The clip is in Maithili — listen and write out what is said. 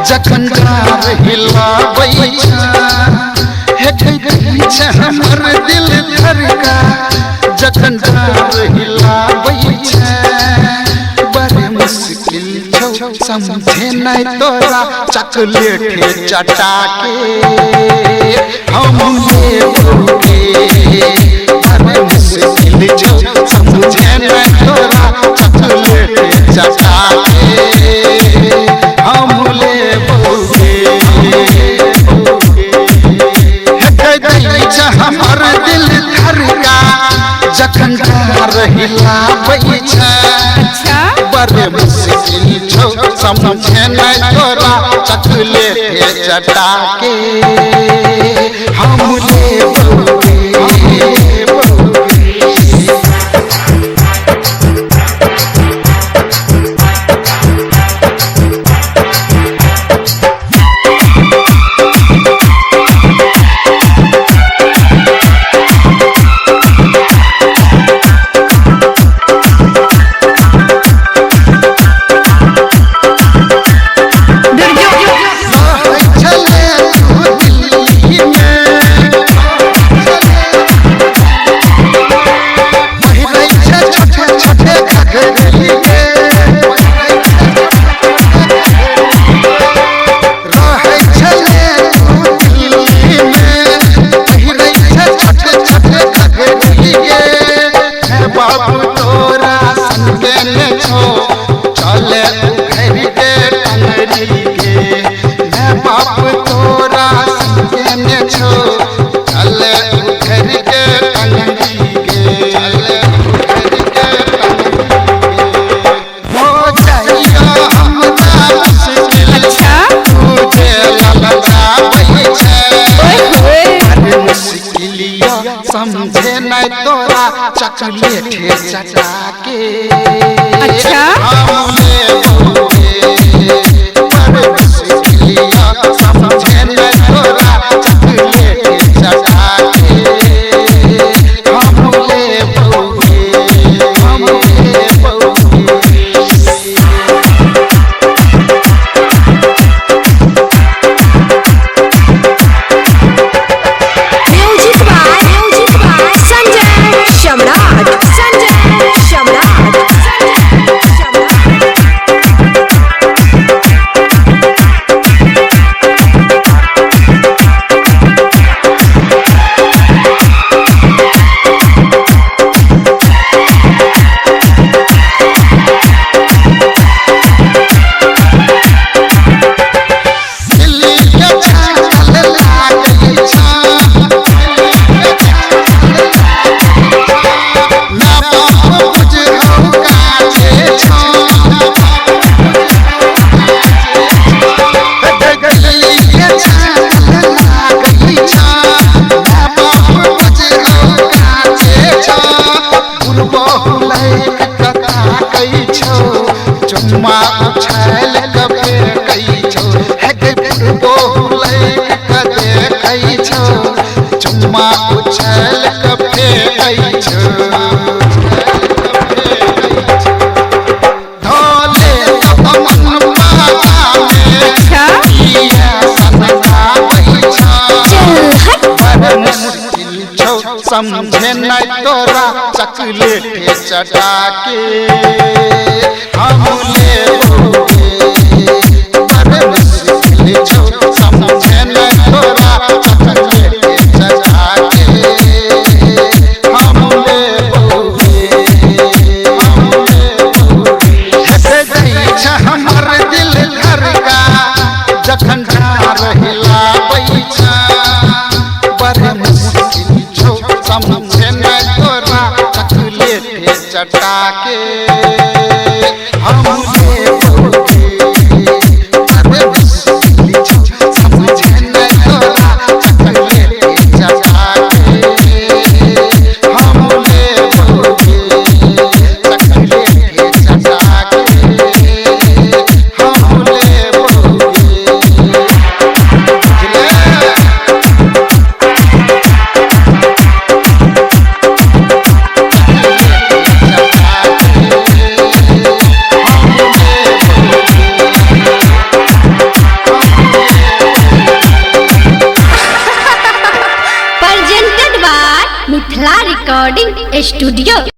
जखन डार हिलाबै छै। हे छै हमर दिल धड़का जखन डार हिलाबै छै। बड़ मुश्किल छौ समझे नहीं तोरा चॉकलेट चटा के हम लेबोगे। बड़ मुश्किल छौ समझे नहीं तोरा चॉकलेट चटा के हम लेबोगे। हमर दिल धड़का जखन डार हिलाबै छै। अच्छा। बड़ मुश्किल छौ समझे नहीं तोरा चॉकलेट चटा के हम लेबोगे। दुर्जो। छले तू दिल्ली में पहिरै छै छोटे छोटे घघरी के। रहै छले तू दिल्ली में पहिरै छै छोटे छोटे घघरी के। हे बाबू तोरा संगे ने छौ चले उखड़ि के टंगरी के। हे बाप तोरा संगे ने छौ चले उखड़ि के टंगरी के। चले उखड़ि के टंगरी के। हो जाइयो हमरा मुश्किल अच्छा। तुझे ललचाबै छै। ओए होए। बड़ मुश्किलिया समझे नहीं तोरा चॉकलेट चटा के अच्छा। हम लेबोगे। बड़ मुश्किलिया समझे नहीं तोरा चॉकलेट चटा के हम लेबोगे। हम लेबोगे। Music by Sanjay Samrat. Sanjay Samrat. Sanjay Samrat. Delhi के छागल लागै छै। ना बाप बुझहौ काजे छौ। दिल्ली के छागल लागै छै। ना बाप बुझहौ काजे छौ। बुढ़बहु लैक कता कै छौ चुम्मा उछाल के फेकै छौ। हे गे बुढ़बहु लैक के देखै छौ चुम्मा उछाल के फेकै छौ। धोले मन पाला में अच्छा। किया सनकाबै छौ। चल हट। बड़ मुश्किल छौ समझे नहीं तोरा चॉकलेट चटा के हम लेबोगे। बड़ मुश्किल छौ समझे नहीं तोरा चॉकलेट चटा के हम लेबोगे। हम लेबोगे। हे दै छै हमर दिल धड़का जखन डार हिलाबै छै। बड़ मुश्किल छौ समझे नहीं तोरा चॉकलेट चटा के हम लेबोगे। बड़ मुश्किल छौ समझे नहीं तोरा चॉकलेट चटा के हम लेबोगे। चॉकलेट चटा के हम लेबोगे। बुझले। चटा के हम स्टूडियो।